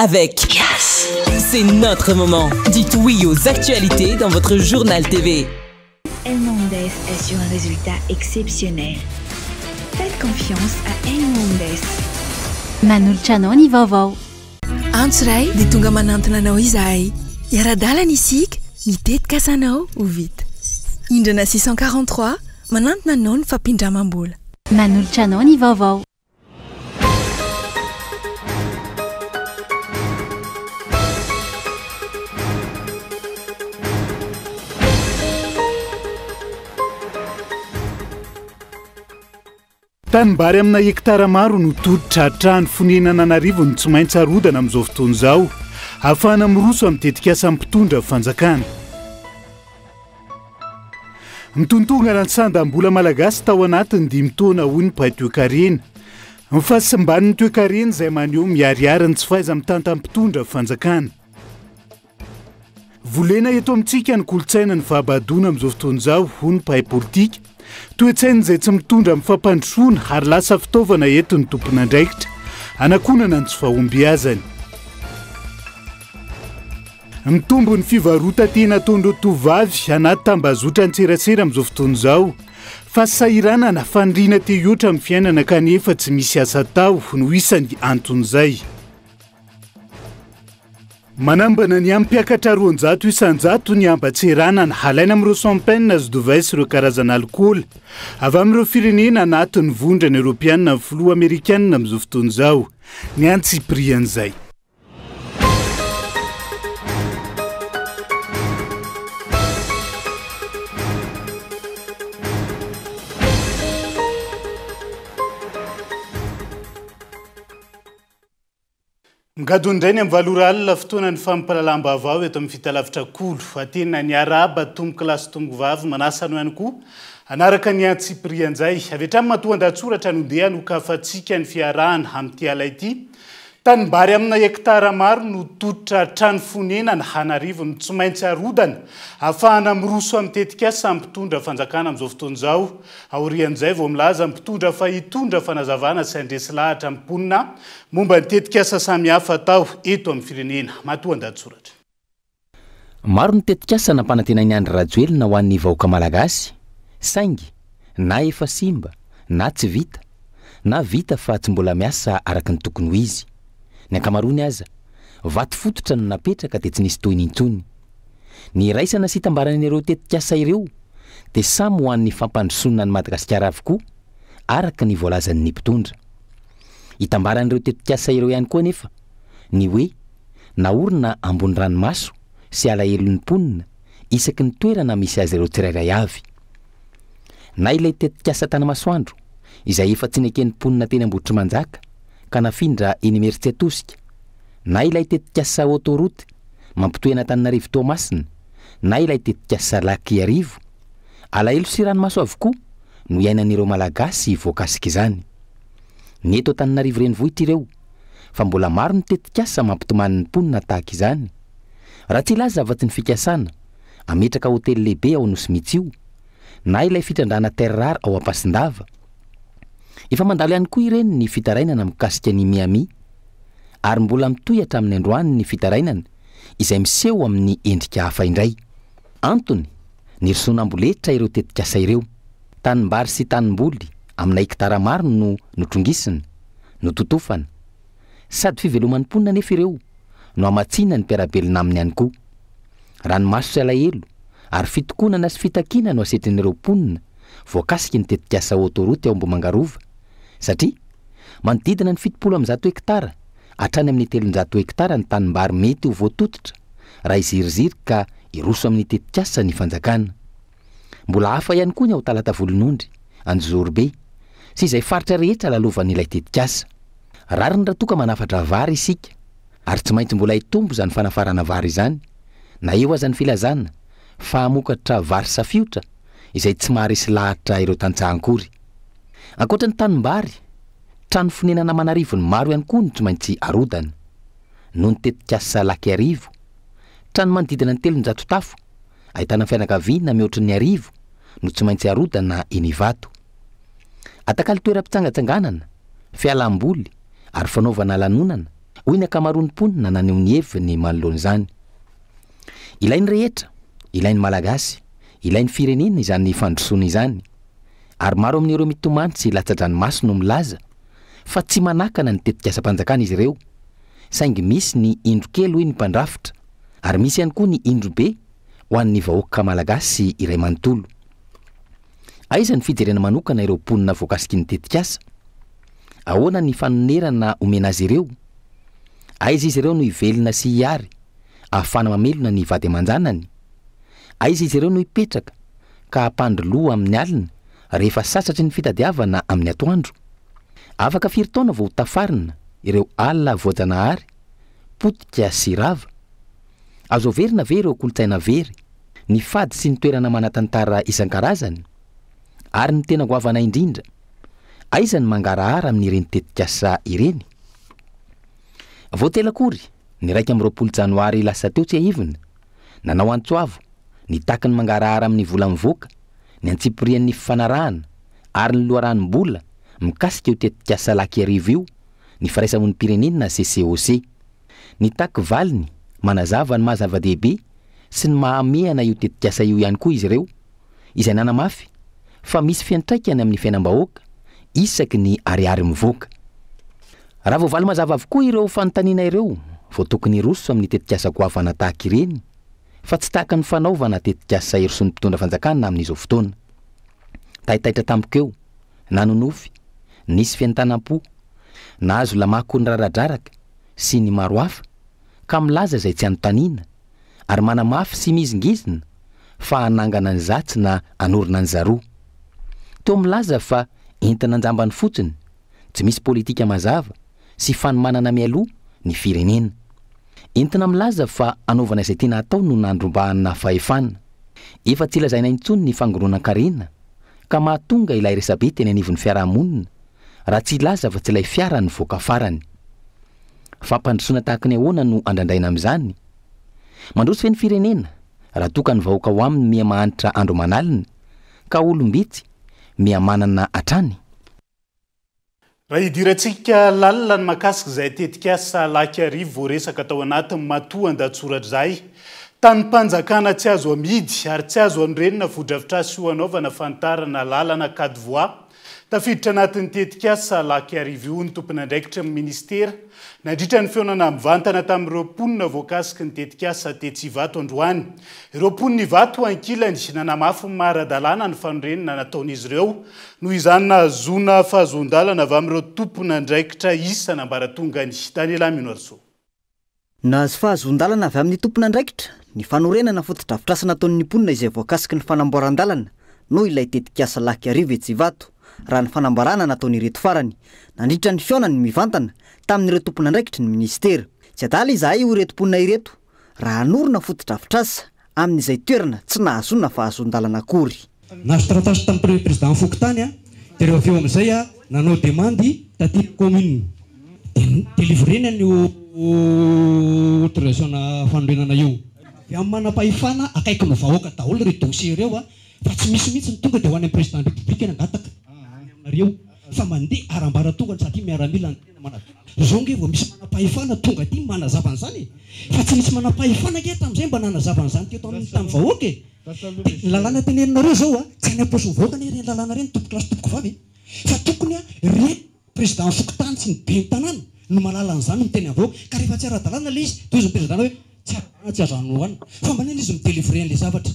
Avec Yes. C'est notre moment. Dites oui aux actualités dans votre journal TV. Elmondes assure un résultat exceptionnel. Faites confiance à Elmondes. Manolotra anao ny vaovao. Antso iray dia tonga manantona anao izahay. Hiara-dalana isika, ny tetikasanao ho vita. Indrana 643, manantona anao ny fampindramam-bola. Manolotra anao ny vaovao. Tanimbary amina hektara maro no tototra trano fonenana an'arivony tsy maintsy arodana amin'izao fotoana izao ahafahana miroso amin'ny tetikasa mpitondra fanjakana. Mitontongana ny sandam-bola malagasy tao anatin'ny dimy taona hoy ny mpahay toekarena. Ny fahasimban'ny toekarena izay maneho miharihary ny tsy fahaiza-mitantan'ny mpitondra fanjakana. Volena eto amintsika ny kolontsaina ny fahabadoana amin'izao fotoana izao hoy ny mpahay politika. Toe-tsaina izay tsy mitondra amin'ny fampandrosoana ary lasa fitaovana eto ny tompon'andraikitra hanakonana ny tsy fahombiazany. Mitombo ny fivarotan-tena ataon'ireo tovovavy anaty tambazotra an-tserasera amin'izao fotoana izao. Fahasahiranana, faniriana te hihoatra amin'ny fiainana kanefa tsy misy asa atao no isan'ny anton'izay. Manambana ny hampiakatra 200 isan-jato ny hamba-tseranana halaina amin'ireo Champagne sy divay sy ireo karazana alikaola avy amin'ireo firenena anatin'ny vondrona eoropeanina ny filoha amerikanina amin'izao fotoana izao. Ny antsipirian'izay. Migadona indray ny amin'ny valo ora alina fotoana ny fampahalalam-baovao eto amin'ny fitalavitra Kolo. Tena niarahaba tompokolahy sy tompokovavy manasa anao ihany koa hanaraka ny antsipirian'izay. Avy hatrany matoan-dahatsoratra no ndeha hanokafantsika ny fiarahana amin'ity ala ity. Tanimbary amina hektara maro no tototra trano fonenana an'arivony tsy maintsy arodana ahafahana miroso amin'ny tetikasa mpitondra fanjakana amin'izao fotoana izao. Aorian'izay vao milaza ny mpitondra fa hitondra fanazavana sy handresy lahatra ny mponina momba ny tetikasa samihafa atao eto amin'ny firenena. Matoan-dahatsoratra. Maro ny tetikasa nampanantenain'i Andry Rajoelina ho an'ny vahoaka malagasy, saingy na efa simba na tsy vita, na vita fa tsy mbola miasa araka ny tokony ho izy. Ny ankamaroany aza, vato fototra no napetraka dia tsy nisy tohiny intsony. Ny iraisana sy itambaran'ireo tetikasa ireo dia samy ho an'ny fampandrosoana an'i Madagasikara avokoa, araka ny voalazan'ny mpitondra. Itambaran'ireo tetikasa ireo ihany koa anefa ny hoe naorina ambony ranomaso sy alahelon'ny mponina isaky ny toerana misy azy ireo tsirairay avy. Na ilay tetikasa Tanamasoandro izay efa tsy neken'ny mponina teny Ambohitrimanjaka ka nafindra eny Imerintsiatosika, na ilay tetikasa Autoroute mampitohy an'Antananarivo Toamasina, na ilay tetikasa Lac Iarivo, alahelo sy ranomaso avokoa no iainan'ireo Malagasy voakasik'izany. Ny eto Antananarivo renivohitra ireo fa mbola maro ny tetikasa mampitomany ny mponina tahaka izany. Raha tsy hilaza afa-tsy ny fikasana hametraka hotely lehibe ao Nosy Mitsio, na ilay fitrandrahana terre rare ao Ampasindava. Efa mandalo ihany koa ireny ny fitarainana mikasika ny Miami, ary mbola mitohy hatramin'ny androany ny fitarainana izay miseho amin'ny endrika hafa indray. Antony, nirosoana amboletra ireo tetikasa ireo. Tanimbary sy tanimboly amina hektara maro no notrongisina. nototofana. Sady fiveloman'ny mponina anefa ireo no hamatsiana ny mpiara-belona aminy ihany koa. Ranomaso sy alahelo ary fitokonana sy fitakiana no asetrin'ireo mponina voakasiky ny tetikasa autoroute ao Ambohimangarova satria manodidina ny 170 hektara hatrany amin'ny 300 hektara ny tanimbary mety ho voatototra raha hiziriziry ka hiroso amin'ny tetikasa ny fanjakana. Mbola hafa ihany koa ny ao Talata Volonondry, Anjozorobe, sy izay faritra rehetra lalovan'ilay tetikasa. Rariny raha toa ka manafatra vary isika, ary tsy maintsy mbola hitombo izany fanafarana vary izany, na eo aza ny filazana fa hamokatra vary safiotra izay tsy maharesy lahatra ireo tantsaha ankory. Ankoatra ny tanimbary, trano fonenana aman'arivony maro ihany koa no tsy maintsy arodana. Noho ny tetikasa Lac Iarivo, trano manodidina ny 300 tafo, Ahitana fianakaviana mihoatry ny arivo no tsy maintsy arodana eny Ivato. Atakalo toeram-pitsangatsanganana, fialam-boly ary fanaovana lanonana Hoy ny ankamaroan'ny mponina naneho ny heviny manoloana izany. Ilain'ny rehetra, ilain'ny Malagasy, ilain'ny firenena izany fandrosoana izany. Ary maro amin'ireo mitomany sy latsa-dranomaso no milaza fa tsy manakana ny tetikasam-panjakana izy ireo, saingy misy ny indro kely hoy ny mpandrafitra, ary misy ihany koa ny indro be ho an'ny vahoaka Malagasy iray manontolo. Aiza ny fijerena manokana ireo mponina voakasiky ny tetikasa? Ahoana ny fanonerana omena azy ireo? Aiza izy ireo no hivelona sy hiary ahafahana mamelona ny vady aman-janany? Aiza izy ireo no hipetraka ka hampandry loha amin'ny alina rehefa sasatry ny fitadiavana amin'ny atoandro? Afaka firy taona vao ho tafarina ireo ala voajanahary, potika sy rava? Azo averina ve ireo kolontsaina very, ny fady sy ny toerana manan-tantara isan-karazany? Ary ny tena goavana indrindra, aiza ny mangarahara amin'ireny tetikasa ireny? Vao tsy ela akory, ny 21 janoary lasa teo tsiahivina, nanao antso avo, nitaky ny mangarahara amin'ny vola mivoaka, ny antsipirian'ny fifanarahana ary ny loharanom-bola mikasika io tetikasa Lac Iarivo io ny firaisamonim-pirenena CCOC. Nitaky valiny manazava ny maha zava-dehibe sy ny maha hamehana io tetikasa io ihany koa izy ireo, izay nanamafy fa misy fiantraikany amin'ny fiainam-bahoaka isaky ny ariary mivoaka. Raha voavaly mazava avokoa ireo fanontaniana ireo vao tokony hiroso amin'ny tetikasa goavana tahaka ireny fa tsy tahaka ny fanaovana tetikasa hirosoan'ny mpitondra fanjakana amin'izao fotoana. Taitaitra tampoka eo, nanonofy, nisy fientanam-po, nahazo lamako niraradraraka sy ny maro hafa ka milaza izay tsy anontaniana ary manamafy sy mihizingizina fa hanangana an'izatsy na hanorina an'izaroa. Toa milaza fa entina an-jambany fotsiny, tsy misy politika mazava sy fanomanana mialoha ny firenena. Entina milaza fa hanaovana izay tiana hatao no nandrombahana fahefana. Efa tsy lazaina intsony ny fangoronan-karena ka mahatonga ilay resabe teny anivon'ny fiarahamonina raha tsy hilaza afa-tsy ilay fiara nivoaka farany. Fampandrosoana tahaka ny ahoana no andrandraina amin'izany? Mandroso ve ny firenena raha toa ka ny vahoaka ao aminy miha mahantra andro aman'alina ka olom-bitsy miha manana hatrany? Raha hidirantsika lalina ny mahakasika izay tetikasa Lac Iarivo voaresaka tao anatin'ny matoandatsoratra izay, tanim-panjakana tsy azo amidy ary tsy azo anorenina fotodrafitrasa io hanaovana fanitarana lalana quatre voies Tafiditra anatin'ny tetikasa Lac Iarivo io ny tompon'andraikitry ny minisitera nandritra ny fihaonana mivantana tamin'ireo mponina voakasiky ny tetikasa tetsy Ivato androany. Ireo mponin'i Ivato ankilany nanamafy ny maha ara-dalàna ny fanorenana nataon'izy ireo noho izany nahazoana fahazoan-dalana avy amin'ireo tompon'andraikitra isan'ambaratongany. Daniela Minoarisoa. Nahazo fahazoan-dalana avy amin'ny tompon'andraikitra ny fanorenana fotodrafitrasa nataon'ny mponina izay voakasiky ny fanamboaran-dalana noho ilay tetikasa Lac Iarivo etsy Ivato, raha ny fanambarana nataon'ireto farany, nandritra ny fihaonany mivantana tamin'ireo tompon'andraikitry ny minisitera. Tsy adala izahay, hoy ireto mponina ireto, raha hanorina fotodrafitrasa amin'izay toerana tsy nahazoana fahazoan-dalana akory. Nahazo taratasy tamin'ny président fokontany aho dia rehefa avy eo amin'izay aho nanao demande taty amin'ny commune dia ni-délivrer-ny an'io autorisation-na fanorenana io. Avy amin'ny manam-pahefana akaiky ny vahoaka daholo ireo dossiers ireo fa tsy misy mihitsy ny tonga dia ho any amin'ny président de république nangataka any aminareo fa mandeha ara-ambaratongany satria miaramila ny tena manazava. Izao ange vao misy manam-pahefana tonga aty manazava an'izany e! Fa tsy nisy manam-pahefana ange hatramin'izay mba nanazava an'izany teto amin'ny tamin'ny vahoaka e! Dia ny lalàna teneninareo izao a, tsy any am-paosin'ny vahoaka anie ireny lalàna ireny tompokolahy sy tompokovavy e! Fa tokony a, ireny président fokontany sy ny ben'ny tanàna no mahalala an'izany no miteny amin'ny vahoaka. Ka rehefa tsy ara-dalàna ilay izy, tohizo ny président hoe tsy ara-dalàna tsy azo anohana. Fa manina izy mi-delivrer an'ilay zavatra?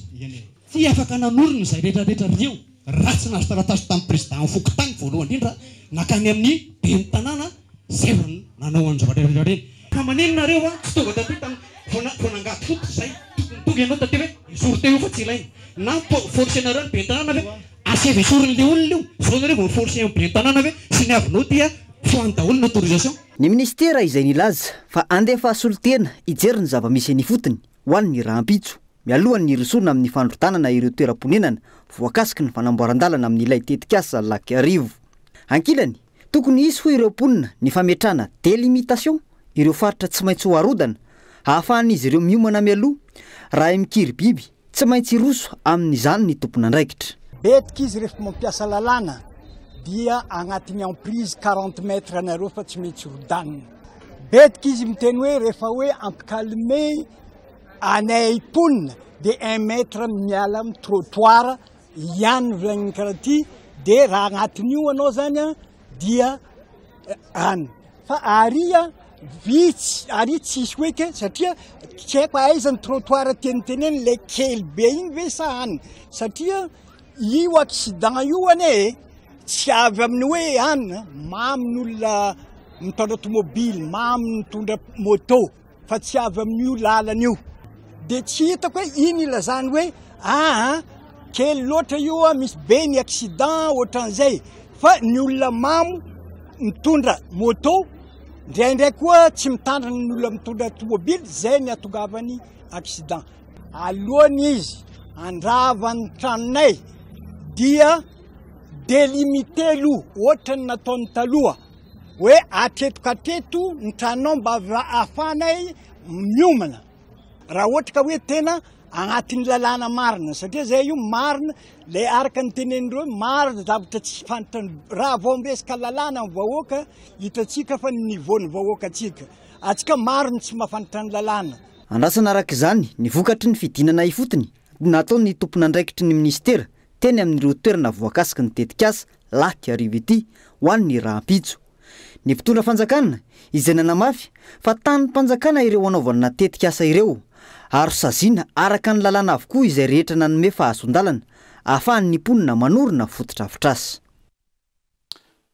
Tsy afaka nanorina izay rehetra rehetra ireo raha tsy nahazo taratasy tamin'ny président ny fokontany voalohany indrindra nankany amin'ny ben'ny tanàna izay vao nanao an'izao zavatra rehetra ireny. Fa maninona nareo a tsy tonga taty tamin'ny vao vao nangady fototra izay tokony tonga ianao taty hoe esory teo io fa tsy ilaina na forcer-nareo ny ben'ny tanàna ve asaivo esorin'le olona io zao nareo vao mi-forcer ny ben'ny tanàna ve sy ny avinao dia foano daholo ny autorisation. Ny minisitera izay nilaza fa handefa solontena hijery ny zava-misy eny ifotony ho an'ny rahampitso, mialohan'ny hirosoana amin'ny fandrodanana ireo toeram-ponenana voakasiky ny fanamboaran-dalana amin'ilay tetikasa Lac Iarivo. Ankilany, tokony hisy hoy ireo mponina ny fametrahana délimitation ireo faritra tsy maintsy ho arodana hahafahan'izy ireo miomana mialoha raha mikiry biby tsy maintsy hiroso amin'izany ny tompon'andraikitra. Betika izy rehefa mampiasa lalàna dia agnatin'ny emprise 40 mètres anareo fa tsy maintsy rodanina. Betika izy miteny hoe rehefa hoe ampicalmer anay mponina dia un mètre miala amin'ny trottoir ihany volagniny karaha ty, dia raha agnatin'io anao zany an dia any. Fa ary an vitsy, ary tsisy hoe ke satria tsy haiko aiza ny trottoir teniteneny le kely be iny ve sa any, satria io accident io anie e tsy avy amin'ny hoe any, mamy ny olona mitondra tomobily, mamy mitondra moto fa tsy avy amin'io lalana io. Dia tsy hitako hoe iny ilazany hoe aa kely loatra io a, misy be ny accident ohatran'izay, fa ny olona mamo mitondra moto indraindray koa tsy mitandrina ny olona mitondra tomobily, zay ny ahatongavan'ny accident. Alohan'ny izy handrava ny tranonay dia délimité aloha ohatran'ny nataony taloha hoe hatreto ka hatreto ny tranonao mba ahafahanay miomana raha ohatra ka hoe tena agnatin'ny lalàna marina, satria zay io marina le araka ny tenenindreo hoe maro ny zavatra tsy fantatra, raha vao miresaka lalàna ny vahoaka hitantsika fa ny niveau ny vahoaka antsika, antsika maro ny tsy mahafantatra ny lalàna. Andrasana araka izany ny vokatry ny fidinana ifotony nataon'ny tompon'andraikitry ny minisitera teny amin'ireo toerana voakasiky ny tetikasa Lac Arivo ity ho an'ny rahampitso. Ny mpitondra fanjakana izay nanamafy fa tanim-panjakana ireo hanaovana tetikasa ireo ary saziana araka ny lalàna avokoa izay rehetra nanome fahazoan-dalana ahafahan'ny mponina manorina fotodrafitrasa.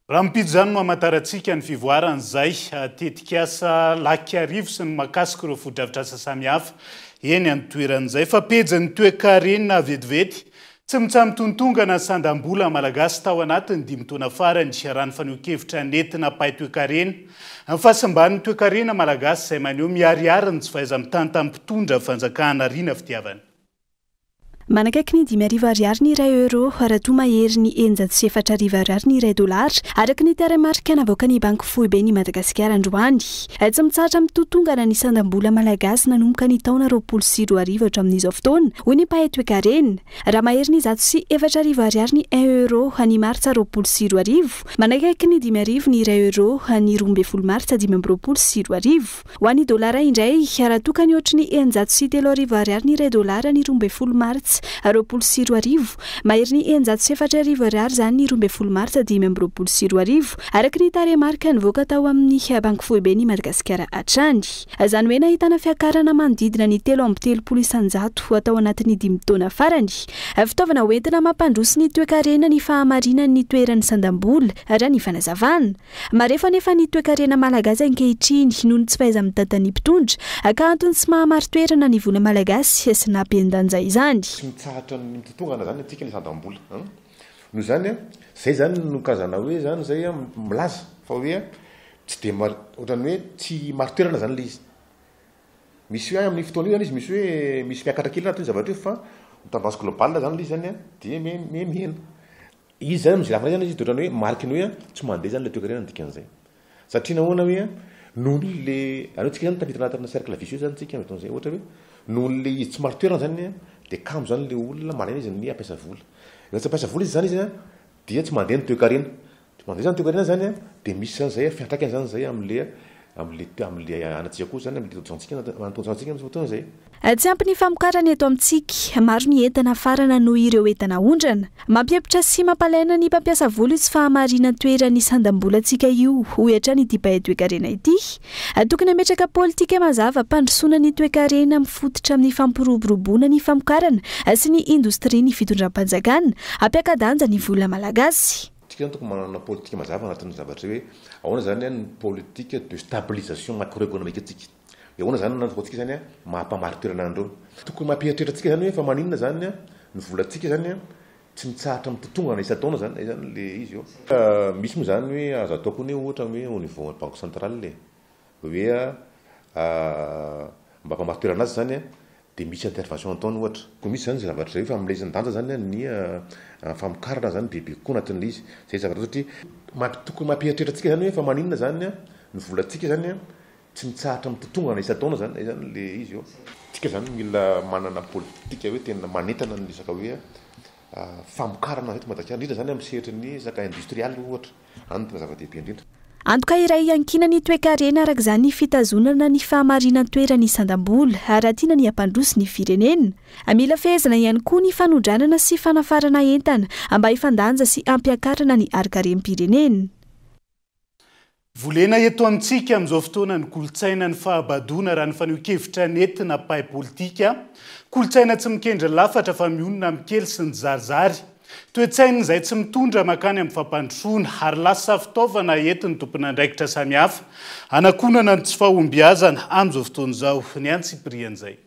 Rahampitso izany no hamantarantsika ny fivoaran'izay tetikasa Lac Iarivo sy ny mahakasika ireo fotodrafitrasa samihafa eny an-toeran'izay. Fa pejin'ny toekarena vetivety, tsy mitsaha-mitontongana ny sandam-bola malagasy tao anatin'ny dimy taona farany, raha ny fanehoan-kevitra nentina mpahay toekarena. Ny fahasimban'ny toekarena malagasy izay maneho miharihary ny tsy fahaiza-mitantan'ny mpitondra fanjakana Rina Fitiavana. Manakaiky ny 5000 ariary ny iray euro, raha toa mahery ny 4600 ariary ny iray dolara, araka ny tarehimarika navoakan'ny Banky Foiben'i Madagasikara androany. Tsy mitsahatra mitotongana ny sandam-bola malagasy nanomboka ny taona 2020 hatramin'izao fotoana, hoy ny mpahay toekarena. Raha mahery ny 104 ariary ny un euro ny martsa 2020, manakaiky ny 5000 ny iray euro ny 12 martsa 2025. Ho an'ny dolara indray, raha toa ka nihoatry ny 3600 ariary ny iray dolara ny 12 martsa 2020, mahery ny 604 ariary izany ny 12 martsa 2025, araka ny tarehimarika nivoaka tao amin'ny Banky Foiben'i Madagasikara hatrany. Izany hoe nahitana fiakarana manodidina ny 33 isanjato tao anatin'ny dimy taona farany. Fitaovana hoentina mampandroso ny toekarena ny fahamarinan'ny toeran'ny sandam-bola, raha ny fanazavana. Marefo anefa ny toekarena malagasy ankehitriny noho ny tsy fahaiza-mitantan'ny mpitondra, ka antony tsy maha marin-toerana ny vola malagasy sy nampihen-danja izany. Tsy mitsahatra ny mitotongana zany antsika le sandam-bola an! Noho izany an, zay zany no karazana hoe zany zay an milaza fa hoe tsy de mari-, ohatran'ny hoe tsy marin-toerana zany le izy. Misy hoe amin'io fotoana io zany izy misy hoe misy miakatra kely anatin'io zavatra io fa tendance globale zany le izy zany an dia miha-mihena. Izy zany amin'izay lafiny zany izy dia ohatran'ny hoe mariky ny hoe tsy mandeha zany ilay toekarena ny dikan'izay. Satria nahoana hoe noho le aleo tsika zany tafiditra anatina cercle vicieux zany tsika amin'izay fotoana izay ohatra hoe noho le izy tsy marin-toerana zany dia kamo zany le olona malaina izy ny hampiasa vola. Rehefa tsy hampiasa vola izy zany izy dia tsy mandeha ny toekarena. Tsy mandeha zany toekarena zany dia misy zany zay fiantraikany zany zay amin'le amin'le amin'le anantsika koa zany amin'le tontolontsika amin'izay fotoana izay. Tsy ampy ny famokarana eto amintsika. Maro ny entana afarana noho ireo entana aondrana. Mampihemotra sy mampalaina ny mpampiasa vola io tsy fahamarinan-toeran'ny sandam-bolantsika io, hoy hatrany ity mpahay toekarena ity. Tokony hametraka politika mazava hampandrosoana ny toekarena mifototra amin'ny fampiroboroboana ny famokarana sy ny indostria ny fitondram-panjakana, hampiaka-danja ny vola malagasy. Tsika zany tokony manana politika mazava anatin'ny zavatra hoe ahoana zany ny politique de stabilisation macroeconomique antsika. Dia ahoana izany no ataontsika izany maha mpamari-toerana an'ireo? Tokony mampieritreritra antsika izany hoe fa maninona izany ny volantsika izany tsy mitsahatra mitotongana isan-taona izany, izay izany ilay izy eo. Misy moa izany hoe azo atao koa ny hoe ohatra hoe au niveau banque centrale e, hoe mba hampamari-toerana azy izany dia misy intervention ataony ohatra. Koa misy izany izay zavatra izay hoe fanomezan-danja izany ny famokarana izany bebe kokoa anatin'ilay izy. Izay zavatra satria tokony mampieritreritra antsika izany hoe fa maninona izany ny volantsika izany Tsy mitsahatra mitotongana isan-taona zany zay zany le izy eo. Tsika zany mila manana politika hoe tena manentana ny resaka hoe famokarana eto Madagasikara, indrindra zany amin'ny sehatry ny resaka industrial ohatra, any no tena zava-dehibe indrindra. Antoka iray iankinan'ny toekarena araka izany ny fitazonana ny fahamarinan-toeran'ny sandam-bola raha tiana ny hampandroso ny firenena. Mila fehezana ihany koa ny fanondranana sy fanafarana entana mba hifandanja sy hampiakarana ny harinkarem-pirenena. Volena eto amintsika amin'izao fotoana ny kolontsaina ny fahabadoana raha ny fanehoan-kevitra nentina mpahay politika. Kolontsaina tsy mikendry lafatra fa mionona amin'ny kely sy ny zarizary. Toe-tsaina izay tsy mitondra mankany amin'ny fampandrosoana ary lasa fitaovana entin'ny tompon'andraikitra samihafa hanakonana ny tsy fahombiazana amin'izao fotoana izao. Ny antsipirian'izay.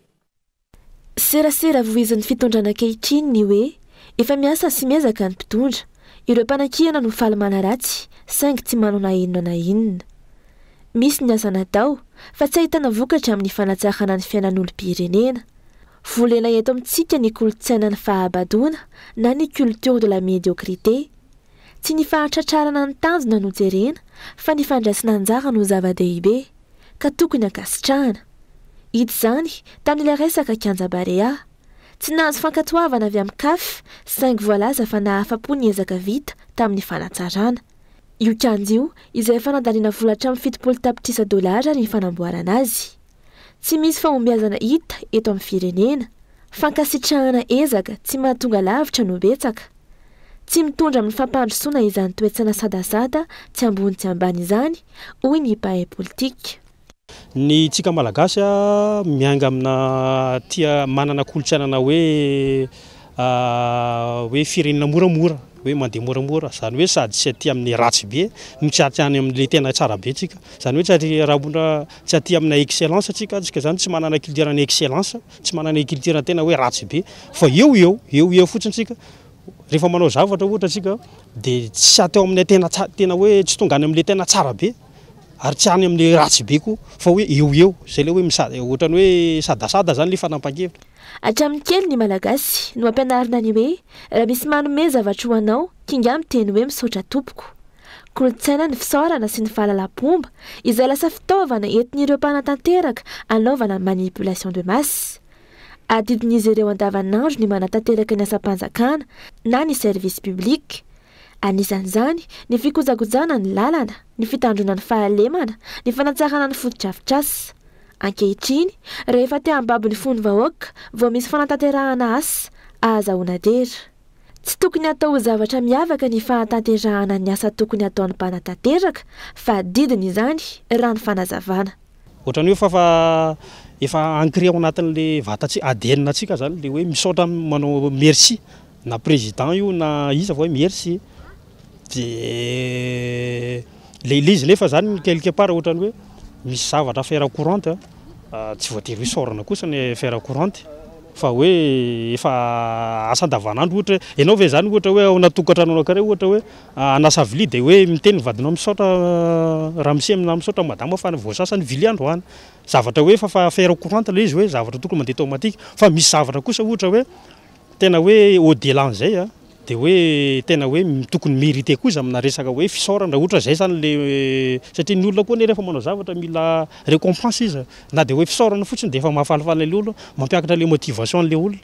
Serasera voizin'ny fitondrana ankehitriny ny hoe efa miasa sy miezaka ny mpitondra. Ireo mpanakiana no faly manaratsy saingy tsy manao na inona na inona. Misy ny asa natao fa tsy ahitana vokatra amin'ny fanatsarana ny fiainan'olom-pirenena. Volena eto amintsika ny kolontsainan'ny fahabadoana na ny culture de la médiocrité. Tsy ny fahatratrarana ny tanjona no jerena fa ny fandraisana anjara no zava-dehibe, ka tokony ankasitrahana. Hita izany tamin'ilay resaka kianja Barea. Tsy nahazo fankatoavana avy amin'ny Caf saingy voalaza fa nahafa-po ny ezaka vita tamin'ny fanatsarana. Io kianja io izay efa nandaniana vola hatramin'ny 70 tapitrisa dolara ny fanamboarana azy. Tsy misy fahombiazana hita eto amin'ny firenena. Fankasitrahana ezaka tsy mahatonga lavitra no betsaka. Tsy mitondra amin'ny fampandrosoana izany toe-tsaina sadasada tsy ambony tsy ambany izany, hoy ny mpahay politika. Ny tsika Malagasy miainga amina tia manana kolontsainana hoe hoe firenena moramora, hoe mandeha moramora, izany hoe sady tsy aty amin'ny ratsy be no tsy aty any amin'ilay tena tsara be tsika, izany hoe tsy aty raha mbola tsy aty amina excellence tsika, tsika izany tsy manana culture ny excellence, tsy manana culture tena hoe ratsy be fa eo eo, eo eo fotsiny tsika, rehefa manao zavatra ohatra tsika dia tsy atao amin'ilay tena tsa-, tena hoe tsy tonga any amin'ilay tena tsara be ary tsy any amin'ilay ratsy be koa fa hoe eo eo, izay ilay hoe misa-, ohatran'ny hoe sadasada izany ilay fanapahan-kevitra. Hatramin'ny kely ny Malagasy no ampianarina ny hoe raha misy manome zavatra ho anao kinga miteny hoe misaotra tompoko. Kolontsaina ny fisaorana sy ny fahalalam-pomba izay lasa fitaovana entin'ireo mpanatanteraka anaovana manipulation de masse. Adidin'izy ireo andavanandro ny manatanteraka ny asam-panjakana na ny service public. Anisan'izany ny fikojakojana ny lalana, ny fitandroana ny fahalemana, ny fanatsarana ny fotodrafitrasa. Ankehitriny, rehefa te hambabo ny fon'ny vahoaka vao misy fanatanterahana asa ahazahoana dera. Tsy tokony hatao ho zavatra miavaka ny fahatanterahana ny asa tokony hataon'ny mpanatanteraka fa adidiny izany raha ny fanazavana. Ohatran'ny hoe fa efa ancré ao anatin'le vatantsika, ADN-ntsika zany le hoe misaotra manao merci na président io na iza fa hoe merci. De le le izy nefa zany quelque part ohatran'ny hoe misy zavatra affaire courante tsy voatery hoe isaorana kosa ny affaire courante fa hoe efa asa andavanandro ohatra hoe ianao ve zany ohatra hoe ao anaty tokantrano anankiray ohatra hoe hanasa vilia de hoe miteny ny vadinao misaotra ramose na misaotra madama fa voasasa ny vilia androany, zavatra hoe efa affaire courante le izy hoe zavatra tokony mandeha automatique fa misy zavatra kosa ohatra hoe Tena hoe au delà an'izay a, dia hoe tena hoe tokony mériter koa izy amina resaka hoe fisaorana raha ohatra izay izany le satria ny olona koa anie rehefa manao zavatra mila récompense izy na dia hoe fisaorana fotsiny dia efa mahafalifaly an'ilay olona, mampiakatra ilay motivation an'ilay olona.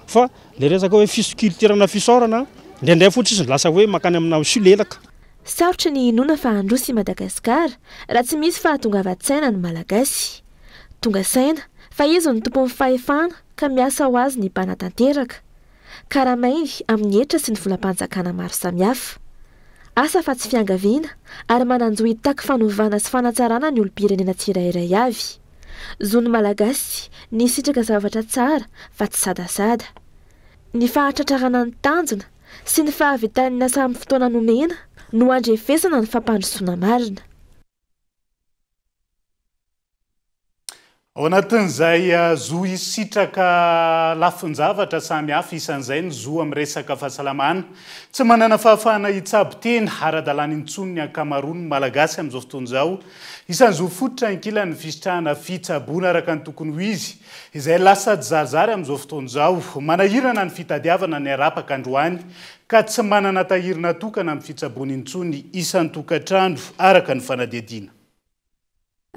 Fa ilay resaka hoe fis- culture-na fisaorana indraindray fotsiny izy lasa hoe mankany amina misolelaka. Sarotra ny hinoana fa handroso i Madagasikara raha tsy misy fahatongavan-tsaina ny Malagasy. Tonga saina fa izy no tompon'ny fahefana ka miasa ho azy ny mpanatanteraka. Karamainy amin'ny hetra sy ny volam-panjakana maro samihafa. Asa fa tsy fiangaviana ary manan-jo hitaky fanovana sy fanatsarana ny olom-pirenena tsirairay avy. Zon'ny Malagasy ny hisitraka zavatra tsara fa tsy sadasada. Ny fahatratrarana ny tanjona sy ny fahavitan'ny asa amin'ny fotoana nomena no handrefesana ny fampandrosoana marina. Ao anatin'izay zo hisitraka lafin-javatra samihafa, isan'izay ny zo amin'ny resaka fahasalamana. Tsy manana fahafahana hitsabo tena ara-dalàna intsony ny ankamaroan'ny Malagasy amin'izao fotoana izao. Isan'ny zo fototra ankilany ny fisitrahana fitsaboana araka ny tokony ho izy, izay lasa tsizarizary amin'izao fotoana izao. Manahirana ny fitadiavana ny harapaka androany, ka tsy manana tahiry natokana amin'ny fitsaboana intsony isan-tokantrano, araka ny fanadihadiana.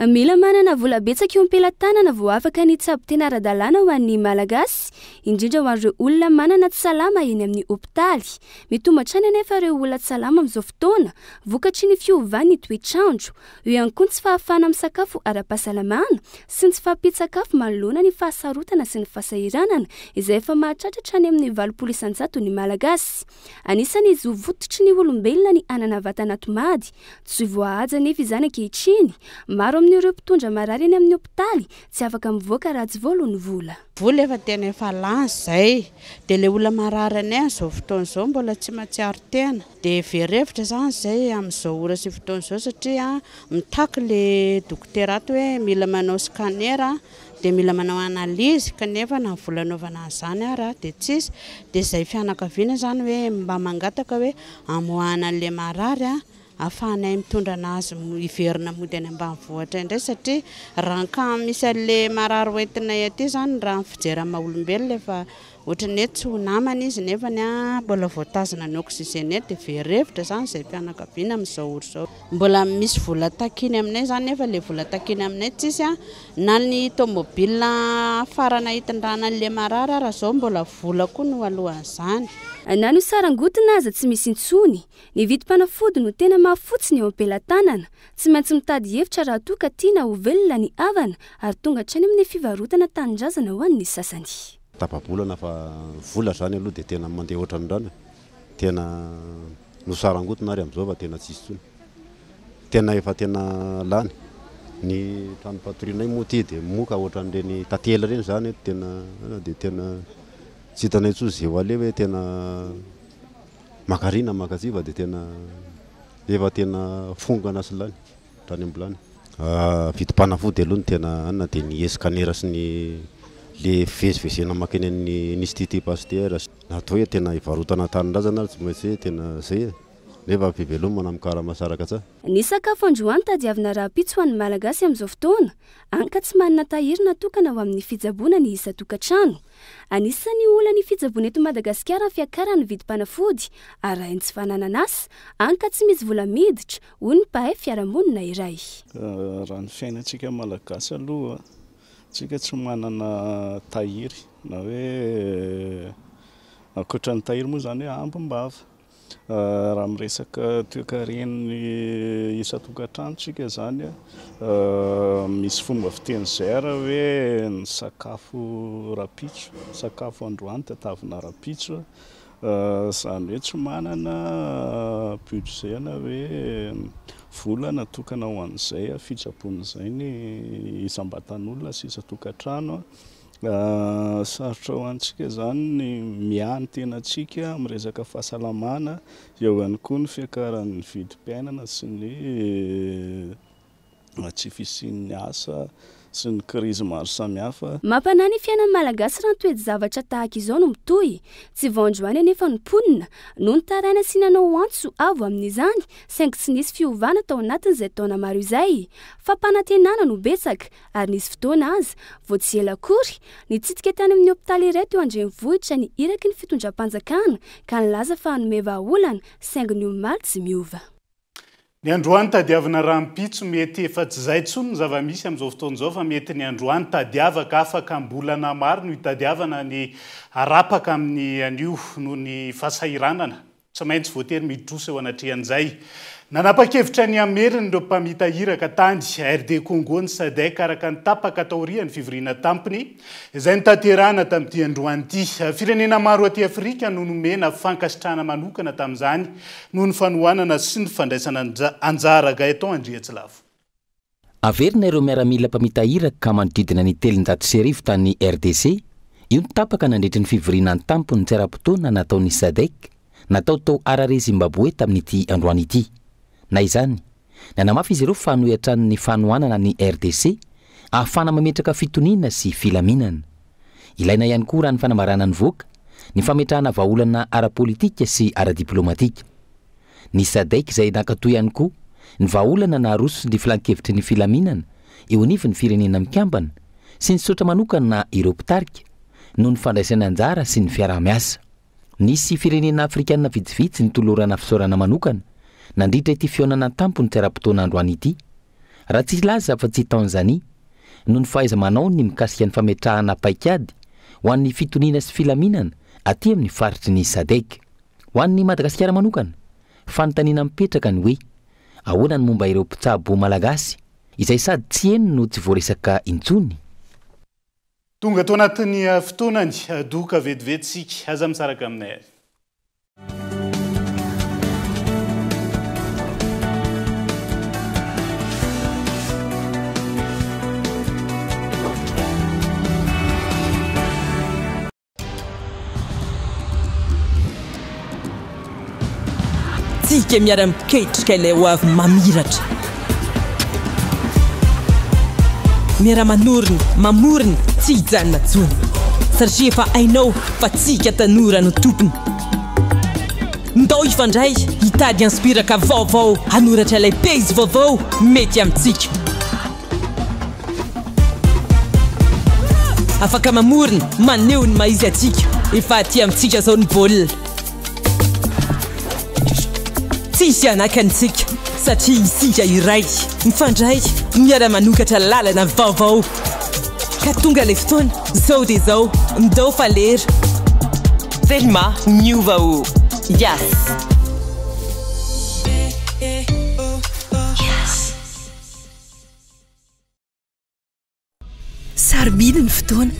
Mila manana vola betsaka eo am-pelatanana vao afaka ny hitsabo tena ara-dalàna ho an'ny Malagasy, indrindra ho an'ireo olona manana tsy salama eny amin'ny hopitaly. Mitombo hatrany anefa ireo olona tsy salama amin'izao fotoana, vokatry ny fiovan'ny toetr'andro. Eo ihany koa ny tsy fahafahana misakafo ara-pahasalamana sy ny tsy fahampian-tsakafo manoloana ny fahasarotana sy ny fahasahiranana izay efa mahatratra hatrany amin'ny 80 isan-jato ny Malagasy. Anisan'ny zo fototry ny olombelona ny hanana vatana tomady. Tsy voahaja anefa izany ankehitriny. Maro amin'ireo mpitondra marary eny amin'ny hopitaly tsy afaka mivoaka raha tsy voaloa ny vola. Vola efa tena efa lany izay. Dia ilay olona marary anay amin'izao fotoana izao mbola tsy mahatsiaro tena. Dia very hevitra izany izay amin'izao ora sy fotoana izao satria mitaky ilay dokotera ato hoe mila manao scanner. dia mila manao analyse kanefa na ny vola anaovana an'izany ara dia tsisy, dia izay fianakaviana izany hoe mba mangataka hoe amoahana an'ilay marary a, ahafahanay mitondra anazy hiverina mody any ambanivohitra indray satria raha ny cas misy an'ilay marary hoentinay aty izany raha ny fijery amin'ny maha olombelona efa ohatran'ny hoe tsy ho namana izy nefany mbola voatazona ny oxygène eto dia very hevitra izany izay fianakaviana amin'izao ora izao. Mbola misy vola takiany aminay izany nefa ilay vola takiany aminay tsisy a, na ny tomobile hafarana hitondrana an'ilay marary ara izao mbola vola koa no alohan'izany. Na ny sarangotina aza tsy misy intsony, ny vidim-panafody no tena mahafotsy ny eo am-pelatanana. Tsy maintsy mitady hevitra raha toa ka tiana ho velona ny havana ary tonga hatrany amin'ny fivarotana tanindrazana ho an'ny sasany. Tapa-bolana fa vola zany aloha dia tena mandeha ohatran'ny rano e! Tena nosarangotina ary amin'izao fa tena tsisy intsony. Tena efa tena lany. Ny trano fatorianay moa ity dia moka ohatran'ireny tantely ireny izany eto tena dia tena tsy hitanay intsony izay ho aleha hoe tena mankarina mankatsy fa dia tena efa tena fongana sy lany hatrany am-bilany. Vidim-panafody aloha no tena anona dia ny scanner sy ny le fivezivezena mankeny amin'ny institut Pasteur. Na atao hoe tena hivarotana tanindrazana ary tsy maintsy hoe tena zay e! Nefa fivelomana mikarama saraka tsa. Ny sakafo androany tadiavina rahampitso ho an'ny Malagasy amin'izao fotoana, any ka tsy manana tahiry natokana ho amin'ny fitsaboana ny isan-tokantrano. Anisan'ny olan'ny fitsaboana eto Madagasikara ny fiakaran'ny vidim-panafody arahin'ny tsy fananan'asa, any ka tsy misy vola miditra, hoy ny mpahay fiarahamonina iray. Raha ny fiainantsika Malagasy aloha, tsika tsy manana tahiry na hoe ankoatra ny tahiry moa izany hoe ambim-bava. Raha miresaka toekaren'ny isan-tokantrano tsika izany, misy fomba fiteny izay ary hoe ny sakafo rahampitso, sakafo androany tadiavina rahampitso. Izany hoe tsy manana budget na hoe vola natokana ho an'izay fitsaboana izay ny isam-batan'olona sy isan-tokantrano. Sarotra ho antsika izany ny miahy ny tenantsika amin'ny resaka fahasalamana, eo ihany koa ny fiakaran'ny vidim-piainana sy ny tsy fisian'ny asa sy ny krizy maro samihafa. Mampanahy ny fiainan'ny Malagasy raha ny toe-javatra tahaka izao no mitohy. Tsy vao androany anefa ny mponina no nitaraina sy nanao antso avo amin'izany saingy tsy nisy fiovana tao anatin'izay taona maro izay. Fampanantenana no betsaka ary nisy fotoana aza, vao tsy ela akory, nitsidika tany amin'ny hopitaly iray teo an-drenivohitra ny iraky ny fitondram-panjakana ka nilaza fa hanome vahaolana saingy ny omaly tsy miova. Ny androany tadiavina rahampitso mety efa tsy zay tsony ny zava-misy amin'izao fotoana izao fa mety ny androany tadiavaka afaka am-bolana maro no hitadiavana ny harapaka amin'ny anio noho ny fahasahiranana tsy maintsy voatery mitrosa eo anatrehan'izay. Nanapa-kevitra ny hamerina ireo mpamita iraka tany RD Congo ny Sadec araka ny tapaka taorian'ny fivoriana tampony izay notanterahana tamin'ity androany ity. Firenena maro aty Afrika no nomena fankasitrahana manokana tamin'izany noho ny fanohanana sy ny fandraisana anjara. Gaëtan Andriatsilavo. Averina ireo miaramila mpamita iraka manodidina ny 1300 tany RDC, io ny tapaka nandritry ny fivoriana an-tampony tsy ara-potoana nataon'ny Sadec, natao tao Harare Zimbabwe tamin'ity androany ity. Na izany, nanamafy izy ireo fa hanohy hatrany ny fanohanana ny RDC ahafahana mametraka fitoniana sy filaminana. Ilaina ihany koa raha ny fanambarana nivoaka, ny fametrahana vahaolana ara-politika sy ara-diplaomatika. Ny Sadec izay nankatoa ihany koa ny vahaolana naroso ny filankevitry ny filaminana eo anivon'ny Firenena Mikambana sy nisaotra manokana ireo mpitarika noho ny fandraisany anjara sy ny fiaraha-miasa. Nisy firenena afrikana vitsivitsy nitolorana fisaorana manokana nandritra ity fihaonana an-tampony tsy ara-potoana androany ity. Raha tsy hilaza afa-tsy i Tanzania, noho ny fahaiza-manaony mikasika ny fametrahana paikady ho an'ny fitoniana sy filaminana aty amin'ny faritry ny Sadec. Ho an'i Madagasikara manokana, fanontaniana mipetraka ny hoe, ahoana ny momba ireo mpitsabo malagasy izay sady tsy heno no tsy voaresaka intsony? Tonga ato anatin'ny fotoanany doka vetivety isika. Aza misaraka aminay ary. Tsika miara-miketrika ilay ho avy mamiratra. Miara-manorina, mamorona, tsy hijanona intsony. Satria efa hainao fa tsika tanora no tompony. Ndao hifandray, hitady inspiraka vaovao, hanoratra ilay pejy vaovao mety amintsika. Afaka mamorona, maneho ny maha izy antsika. Efa aty amintsika izao ny baolina. Tsy hisy hanakana antsika satria isika iray, mifandray, miara-manokatra lalana vaovao. Ka tonga ilay fotoana, izao dia izao, ndao fa lera. Telma miova o! Yas! Sarobidy ny fotoana,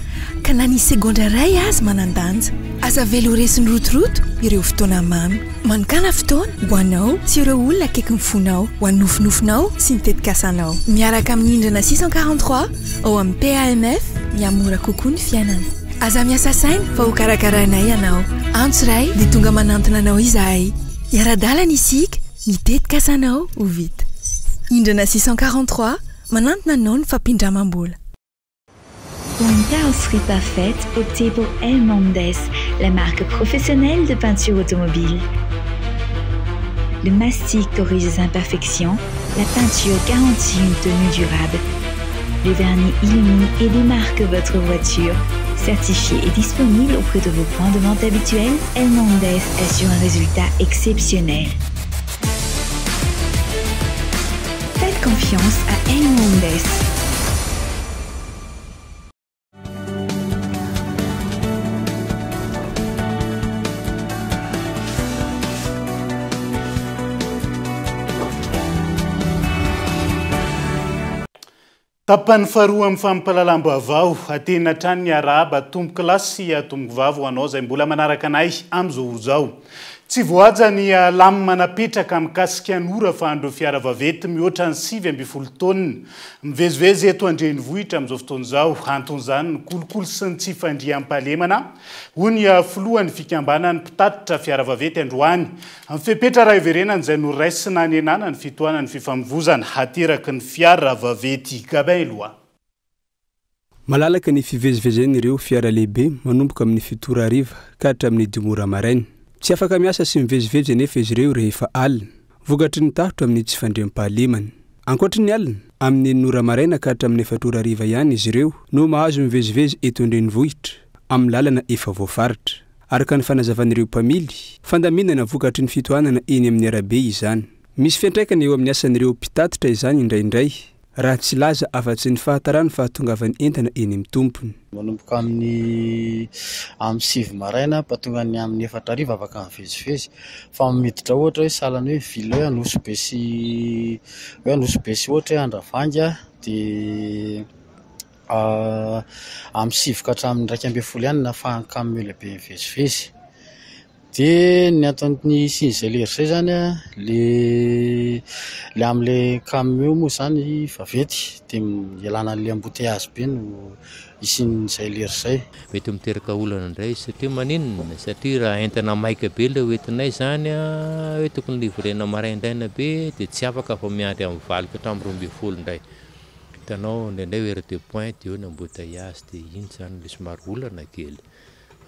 ka na ny segondra iray aza manan-danja. Aza avela ho resin'ny rotoroto ireo fotoana mamy. Manokàna fotoana ho anao sy ireo olona akaikin'ny fonao, ho an'ny nofinofinao sy ny tetikasanao. Miaraka amin'ny Indrana 643 ao amin'ny PAMF, mihamora kokoa ny fiainana. Aza miasa saina fa ho karakarainay ianao. Antso iray dia tonga manantona anao izahay. Hiara-dalana isika, ny tetikasanao ho vita. Indrana 643, Manantona anao ny fampindramam-bola. Pour une carrosserie parfaite, optez pour Elmondes, la marque professionnelle de peinture automobile. Le mastic corrige les imperfections, la peinture garantit une tenue durable. Le vernis illumine et démarque votre voiture. Certifié et disponible auprès de vos points de vente habituels, Elmondes assure un résultat exceptionnel. Faites confiance à Elmondes. Tapany faharoa amin'ny fampahalalam-baovao, Atehina hatrany ny arahaba tompokolahy sy tompokovavy ho anao izay mbola manaraka anay amin'izao ora izao. Tsy voahaja ny lamina napetraka mikasika ny ora fahan'ireo fiara vaventy mihoatra ny 19 taonina mivezivezy eto an-drenivohitra amin'izao fotoana izao. Anton'izany ny kolikoly sy ny tsy fandriampahalemana, hoy ny filohan'ny fikambanan'ny mpitatitra fiara vaventy androany. Ny fepetra raha hiverenana izay noraisina hanenana ny fitohanan'ny fifamoivozana ateraky ny fiara vaventy Gabin Eloi. Malalaka ny fivezivezen'ireo fiara lehibe manomboka amin'ny fito ora hariva ka hatramin'ny dimy ora maraina. Tsy afaka miasa sy mivezivezy anefa izy ireo rehefa alina, vokatry ny tahotra amin'ny tsy fandriampahalemana. Ankoatry ny alina, amin'ny enina ora maraina ka hatramin'ny efatra ora hariva ihany izy ireo no mahazo mivezivezy eto an-drenivohitra, amin'ny lalana efa voafaritra. Araka ny fanazavan'ireo mpamily, fandaminana vokatry ny fitohanana eny amin'ny arabe izany. Misy fiantraikany eo amin'ny asan'ireo mpitatitra izany indraindray, raha tsy hilaza afa-tsy ny fahataran'ny fahatongavan'ny entana eny amin'ny tompony. Manomboka amin'ny amin'ny sivy maraina mpahatonga ny amin'ny efatra hariva afaka mivezivezy. Fa miditra ohatra hoe sahalan'ny hoe ville hoe Anosibe sy hoe Anosibe sy ohatra hoe Andravangy dia Amin'ny sivy ka hatramin'ny 11 ihany no ahafahan'ny camion lehibe mivezivezy. Dia ny antony hisian'izay lera izay zany an, le le amin'le camion moa zany vaventy dia ialana an'le embouteillage be no hisian'izay lera izay. Mety miteraka olana indray izy satria maninona? Satria raha entana maika be ilay hoentinay izany an, hoe tokony livrena maraindraina be dia tsy afaka fa miandry amin'ny valo ka hatramin'ny 12 indray. Hitanao indraindray heure de pointe eo ny embouteillage dia iny izany ilay somary olana kely.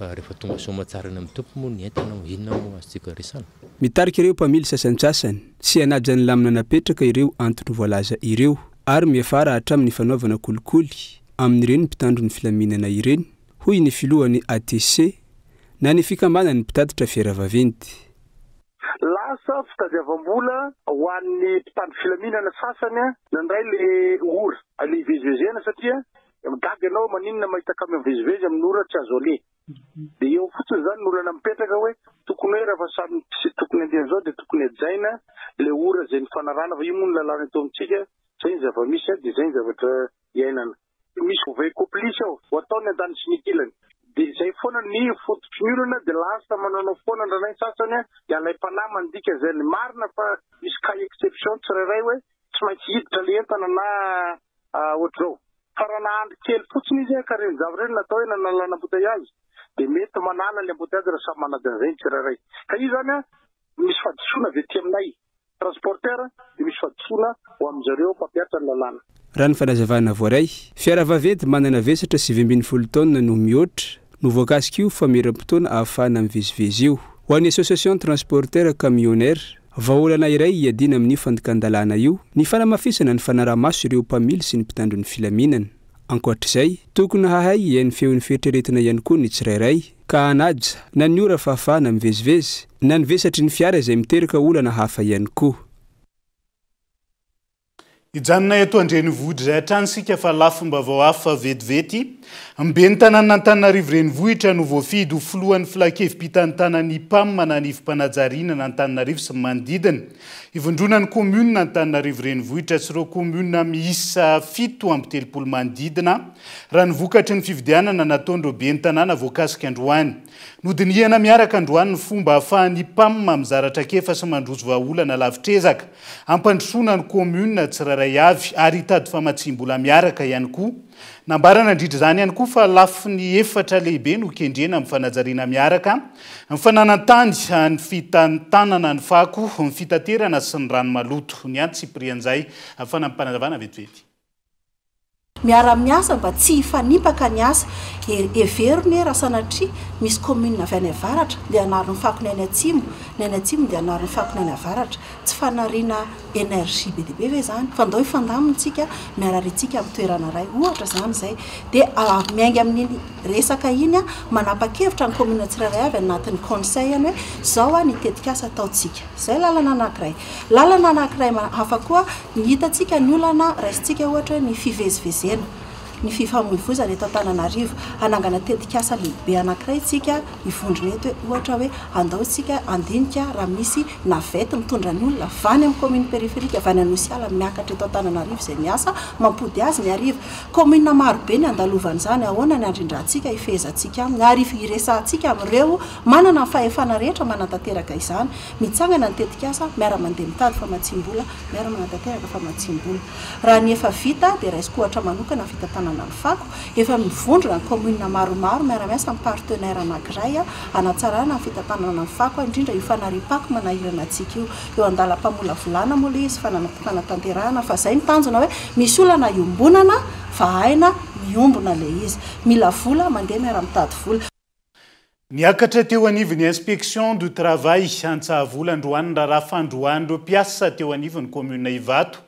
Fa rehefa tonga soamatsara any amin'ny tompony moa ny entana, inona moa azontsika resahana? Mitarika ireo mpamily sasantsasany tsy hanaja ny lamina napetraka ireo antony voalaza ireo ary miafara hatramin'ny fanaovana kolikoly amin'ireny mpitandro ny filaminana ireny, hoy ny filohan'ny ATC na ny fikambanan'ny mpitatitra fiara vaventy. Lasa fitadiavam-bola ho an'ny mpitandro filaminana sasany nandray le ora le hivezivezena satria gaga ianao maninona mahita camion mivezivezy amin'ny ora tsy azo aleha. Dia eo fotsiny izany ny olana mipetraka hoe tokony hoe raha samy tsy tokony handeha an'izao dia tokony hajaina ilay ora izay nifanarahana fa io moa ny lalàna eto amintsika, izay ny zava-misy dia izay ny zavatra iainana. Misy mauvais complice ao, ho atao ny andaniny sy ny ankilany. Dia izay foana ny fototry ny olana dia lasa manaonao foana indranay ny sasany dia alaim-panahy mandika izay ny marina fa misy cas exception tsirairay hoe tsy maintsy hiditra ilay entana na ohatr'izao. Fa raha nahandry kely fotsiny izy ka ireny zavatra ireny natao hoe nanalana embouteillage dia mety manala ilay embouteillage raha samy manaja an'izay ny tsirairay. Ka io izany misy fahadisoana avy aty aminay transporteur dia misy fahadisoana ho amin-jareo mpampihatra ny lalàna. Raha ny fanazavana voaray, fiara vaventy manana vesatra 19 taonina no mihoatra no voakasik'io fameram-potoana ahafahana mivezivezy io. Ho an'ny Association Transporteur Camionneur, Vahaolana iray hiadiana amin'io fandikan-dalàna io ny fanamafisana ny fanaraha-maso ireo mpamily sy ny mpitandro ny filaminana. Ankoatr'izay, tokony hahay hihaino feon'ny fieritreretana ihany koa ny tsirairay, ka hanaja na ny ora fahafahana mivezivezy, na ny vesatry ny fiara izay miteraka olana hafa ihany koa. Hijanona eto an-drenivohitra izay hatrany isika fa lafim-baovao hafa vetivety. Ny ben'ny tanànan'Antananarivo Renivohitra no voafidy ho filohan'ny filankevi-pitantanan'ny PAM na ny ivom-panajariana an'Antananarivo sy ny manodidina. Ivondronan'ny kaominina Antananarivo Renivohitra sy ireo kaominina miisa 37 manodidina, raha ny vokatry ny fifidianana nataon'ireo ben'ny tanàna voakasika androany. Nodinihana miaraka androany ny fomba ahafahan'ny PAM mizara traikefa sy mandroso vahaolana lavitr'ezaka hampandrosoana ny kaominina tsirairay avy ary hitady famatsiam-bola miaraka ihany koa. Nambara nandritra izany ihany koa fa lafiny efatra lehibe no kendrena amin'ny fanajariana miaraka, ny fananan-tany, ny fitantanana ny fako, ny fitaterana sy ny rano maloto. Ny antsipirian'izay fanampim-panazavana vetivety. Miara-miasa mba tsy hifanimpaka ny asa. Hevero anie raha sanatria misy commune avy any avaratra dia hanary ny fakony any atsimo, ny any atsimo dia hanary ny fakony any avaratra. Tsy fanariana énergie be dia be ve izany? Fa ndao hifandamina isika, miara-ritsika amin'ny toerana iray. Ohatra izany izay. Dia miainga amin'iny resaka iny, manapa-kevitra ny commune tsirairay avy anatin'ny conseil-ny hoe izao ny tetikasa ataontsika. Izay lalana anankiray. Lalana anankiray hafa koa, ny hitantsika ny olana, raisintsika ohatra hoe ny fivezivezena, ny fifamoivoizana eto Antananarivo. Hanangana tetikasa lehibe anankiray isika hivondrona eto hoe ohatra hoe andao isika handinika raha misy navette mitondra ny olona avy any amin'ny commune périphérique, avy any Anosiala miakatra eto Antananarivo izay miasa, mampody azy ny hariva. Commune maro be ny andalovan'izany, ahoana ny handrindrantsika, hifehezantsika aminy ary hiresahantsika amin'ireo manana ny fahefana rehetra manatanteraka izany. Mitsangana ny tetikasa, miara-mandeha mitady famatsiam-bola, miara-manatanteraka famatsiam-bola. Raha ny efa vita dia raisiko ohatra manokana ny fitantanana ny fako, efa mivondrona ny kaominina maromaro miara-miasa amin'ny partenaire anankiray hanatsarana ny fitantanana ny fako, indrindra io fanariam-pako manahirana antsika io. Eo an-dalam-pamolavolana moa ilay izy, fanatanterahana fa izay ny tanjona hoe misy olana iombonana, vahaina miombona ilay izy. Mila vola, mandeha miara-mitady vola. Niakatra teo anivon'ny Inspection du Travail Antsahavola androany ny raharaha fandroahan'ireo mpiasa teo anivon'ny kaominina Ivato.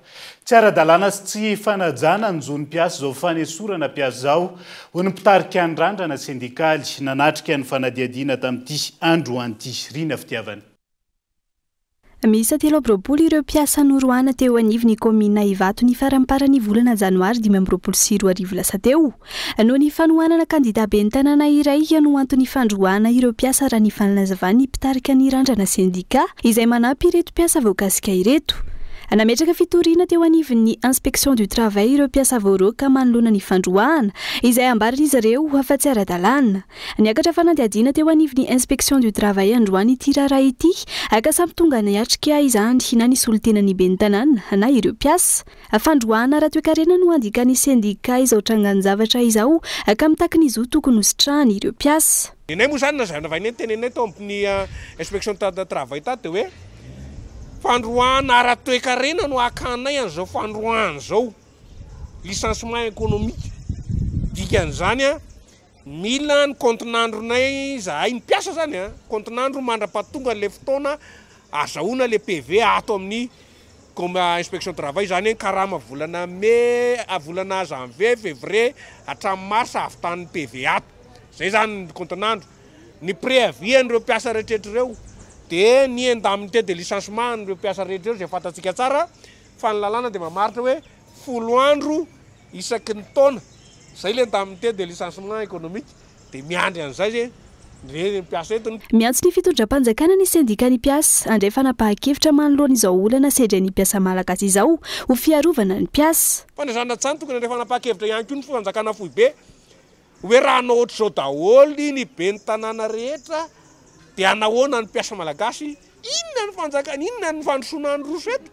Tsy ara-dalàna sy tsy fanajana ny zon'ny mpiasa izao fanesorana mpiasa izao, hoy ny mpitarika ny randrana sendikaly nanatrika ny fanadihadiana tamin'ity androany ity. Rina Fitiavana. Miisa 23 ireo mpiasa noroahana teo anivon'ny kaominina Ivato ny faramparan'ny volana janoary 2025 lasa teo. Noho ny fanohanana kandida ben'ny tanàna iray no anton'ny fandroahana ireo mpiasa raha ny fanazavan'ny mpitarika ny Randrana sendika izay manampy ireto mpiasa voakasika ireto. Nametraka fitoriana teo anivon'ny Inspection du travail ireo mpiasa voaroaka manoloana ny fandroahana izay ambaran'izy ireo fa tsy ara-dalàna. Niakatra fanadihadiana teo anivon'ny Inspection du Travail androany ity raharaha ity ka samy tonga niatrika izany na ny solontenan'ny ben'ny tanàna na ireo mpiasa. Fandroahana ara-toekarena no andikan'ny sendika izao trangan-javatra izao ka mitaky ny zo tokony hositrahany ireo mpiasa. Nenay moa izany nazavainay ny teneninay tao amin'ny Inspection du Travail tato dia hoe fandroahana ara-toekarena no hakanay an'izao fandroahana izao, licenciement économique. Dikan'izany Mila ny kaontin'andronay izahay, ny mpiasa zany an, kaontin'andro mandra-pahatonga an'ilay fotoana azahoana ilay PV ato amin'ny comme inspection travail, izany hoe ny karama volana mai, volana janvier, février hatramin'ny mars ahavitany PV ato. Izay zany ny kaontin'andro. Ny préavis an'ireo mpiasa rehetrarehetra ireo, Dia ny indemnité de licenciement an'ireo mpiasa rehetra ireo izay fantatsika tsara fa ny lalàna dia mamaritra hoe folo andro isaky ny taona. Izay ilay indemnité de licenciement économique. Dia miandry an'izay izay ny mpiasa eto. Miantso ny fitondram-panjakana ny sendikan'ny mpiasa handray fanapahan-kevitra manoloana izao olana sedrain'ny mpiasa malagasy izao ho fiarovana ny mpiasa. Fanazana tsany tokony handray fanapahan-kevitra ihany koa ny fanjakana foibe hoe raha hanao ohatr'izao daholo ny ben'ny tanàna rehetra dia hanahoana ny mpiasa malagasy? Inona ny fanjakana, inona ny fandrosoana handroso eto?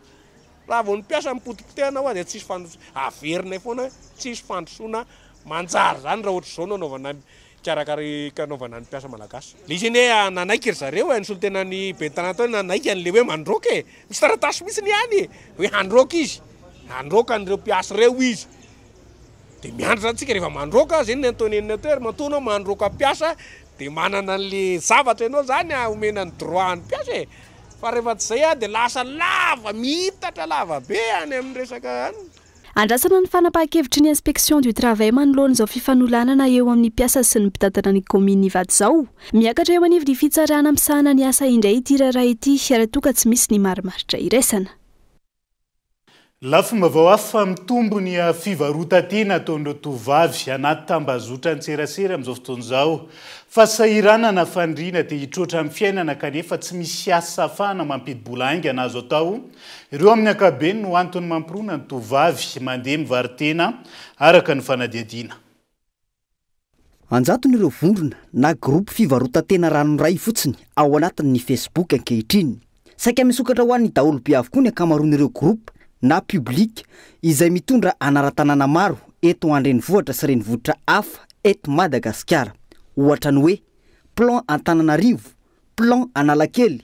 Raha vao ny mpiasa mipotipotehana hoa dia tsisy fandrosoana, averinay foana hoe tsisy fandrosoana manjary izany raha ohatr'izao no anaovana ny hikarakara hanaovana ny mpiasa malagasy. Le izy anie nanaiky ry zareo e, ny solontenan'ny ben'ny tanàna tao nanaiky an'le hoe mandroaka e, misy taratasy mihitsy ny any e, hoe handroaka izy, handroaka an'ireo mpiasa ireo izy. Dia miandry zany tsika rehefa mandroaka, zay ny antonenina teo hoe matoa anao mandroaka mpiasa dia manana an'le zavatra ianao zany omena ny droit an'ny mpiasa e. Fa rehefa tsy izay dia lasa lava, miitatra lava be any amin'ny resaka any. Andrasana ny fanapahan-kevitry ny Inspection du travail manoloana izao fifanolanana eo amin'ny mpiasa sy ny mpitantana ny kaominina Ivato izao. Miakatra eo anivon'ny fitsarana misahana ny asa indray ity raharaha ity raha toa ka tsy misy ny marimaritra iraisana. Lafim-baovao hafa, mitombo ny fivarotan-tena ataon'ireo tovovavy anaty tambazotran-tserasera amin'izao fotoana izao. Fahasahiranana, faniriana te hitroatra amin'ny fiainana kanefa tsy misy asa ahafahana mampidi-bola haingana azo atao. Ireo amin'ny ankapobeny no antony mampirona ny tovovavy mandeha mivaro-tena, araka ny fanadihadiana. An-jatony ireo vondrona na groupe fivarotan-tena ranoray fotsiny ao anatin'ny Facebook ankehitriny. Saika misokatra ho an'ny daholobe avokoa ny ankamaroan'ireo groupe na public izay mitondra anaran-tanàna maro eto an-drenivohitra sy renivohitra hafa eto Madagasikara. Ohatra ny hoe Plan Antananarivo, Plan Analakely,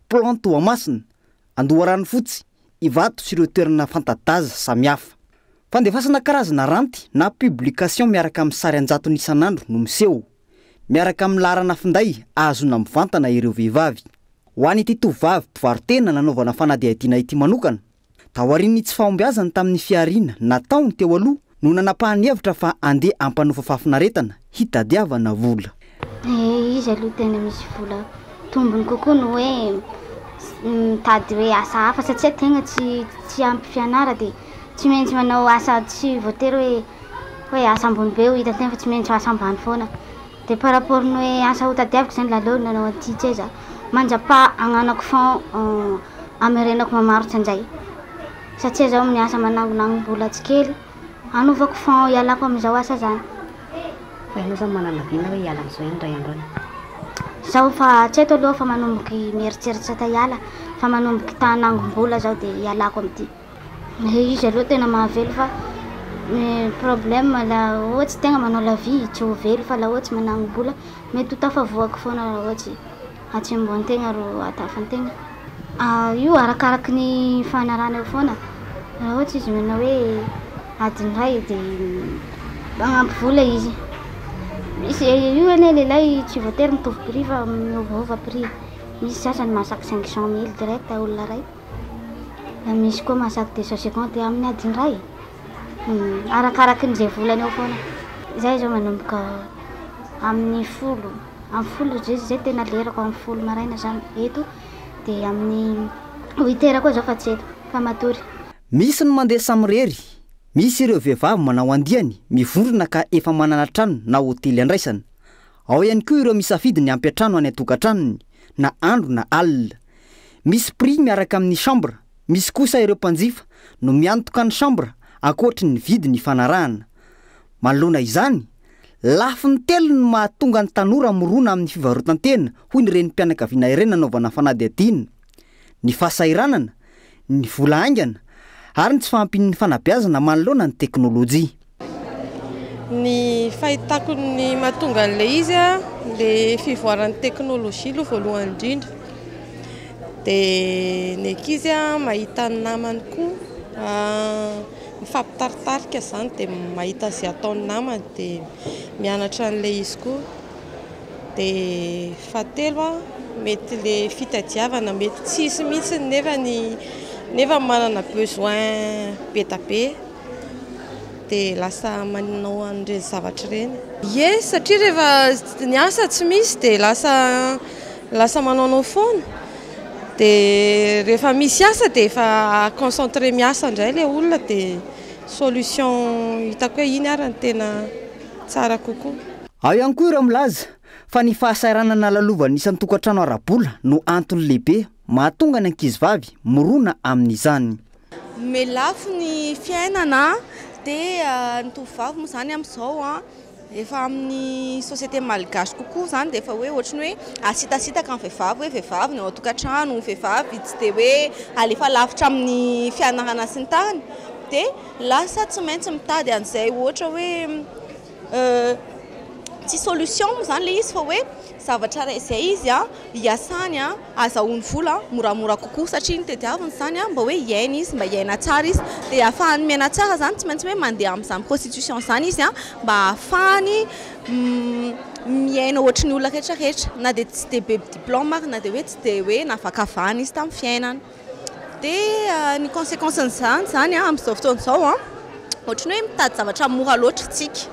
Plan Toamasina, Andoharanofotsy, Ivato sy ireo toerana fanta-daza samihafa. Fandefasana karazana ranty na publication miaraka amin'ny sary an-jatony isan'andro no miseho. Miaraka amin'ny laharana finday ahazoana mivantana ireo vehivavy. Ho an'ity tovovavy mpivaro-tena nanaovana fanadihadiana ity manokana, taorian'ny tsy fahombiazany tamin'ny fihariana nataony teo aloha no nanapahany hevitra fa andeha hampanofa fahafinaretana hitadiavana vola. Eh, izy aloha tena misy vola tombony kokoa no hoe mitady hoe asa hafa satria tegna tsy tsy ampy fianara dia tsy maintsy manao asa tsy voatery hoe hoe asa ambony be ho hitan-tegna fa tsy maintsy asa ambany foana. Dia par rapport ny hoe asa ho tadiaviko zany laleo nanao an'ity tsy aiza manjapa agnanako fond amerenako mamarotra anjay satria zaho miasa manangonangom-bola tsikely Hanovako fond hialako amin'izao asa zany. Fa ianao zany manana vina hoe hiala amin'izao ihany indray andro any? Zaho fa tsy eto aloha fa manomboky mieritseritra ta hiala fa manomboky ta hanangom-bola zaho dia hialako amin'ity. Le izy aloha tena mahavelo fa ny problème la ohatsy tegna manao la vie tsy ho velo fa la ohatsy manangom-bola mety ho tafavoaky foana raha ohatsy Hatsembohan-tegna ro atafan-tegna. Io arakaraky ny fanarahana eo foana. Raha ohatra izy manao hoe adiny iray dia magnampy vola izy. Misy io anie lehilahy tsy voatery mitovy prix fa miovaova prix. Misy sasany mahasaky 500 mille direct olona iray. Misy koa mahasaky 250 amin'ny adiny iray. Arakaraky ny izay volany eo foana. Izahay izao manomboka amin'ny folo. Amin'ny folo zay zay tena lerako amin'ny folo maraina za eto dia amin'ny huit heures koa zao fa tsy eto fa matory. Misy ny mandeha samirery, misy ireo vehivavy manao andiany, mivondrona ka efa manana trano na hotely andraisana. Ao ihany koa ireo misafidy ny hampiantrano any an-tokantranony, na andro na alina. Misy prix miaraka amin'ny chambre, misy kosa ireo mpanjifa no miantoka ny chambre ankoatry ny vidiny ifanarahana. Manoloana izany, Lafiny telo no mahatonga ny tanora mirona amin'ny fivarotan-tena, hoy ny renim-pianakaviana iray nanaovana fanadihadiana, ny fahasahiranana, ny vola haingana ary ny tsy fahampian'ny fanabeazana manoloana ny teknolojia. Ny fahitako ny mahatonga an'ilay izy, ilay fivoaran'ny teknolojia aloha voalohany indrindra. Dia ny ankizy mahita ny namany koa. Mifampitaritarika izany dia mahita izay ataon'ny namany dia mianatra an'ilay izy koa. Dia fahatelo an, mety ilay fitadiavana mety tsisy mihitsy nefa ny nefa manana besoin be dia be dia lasa manao an'ireny zavatra ireny. Ie, satria rehefa ny asa tsy misy dia lasa lasa manaonao foana. Dia rehefa misy asa dia efa concentré miasa indray ilay olona dia solution hitako hoe iny ary no tena tsara kokoa. Ao ihany koa ireo milaza fa ny fahasahiranana lalovan'ny isan-tokantrano ara-bola no antony lehibe mahatonga ny ankizivavy mirona amin'izany. Mihalafo ny fiainana dia ny tovovavy moa izany amin'izao an, efa amin'ny société malgache kokoa izany dia efa hoe ohatran'ny hoe asitasitaka ny vehivavy hoe vehivavy ny ao an-tokantrano, vehivavy tsy dia hoe alefa lavitra amin'ny fianarana sy ny tariny dia lasa tsy maintsy mitady an'izay ohatra hoe tsy solution moa izany ilay izy fa hoe zavatra iray izay izy an, hiasany an, ahazahoany vola moramora kokoa satria ny tediaviny izany an mba hoe hiaina izy, mba hiaina tsara izy, dia ahafahany miaina tsara izany tsy maintsy hoe mandeha amin'izany prostitution izany izy an mba ahafahany miaina ohatry ny olona rehetra rehetra na dia tsy dia be diplôme ary na dia hoe tsy dia hoe navakavahana izy tamin'ny fiainana. Dia ny consequence-n'izany izany an amin'izao fotoana izao an, ohatry ny hoe mitady zavatra mora loatra isika,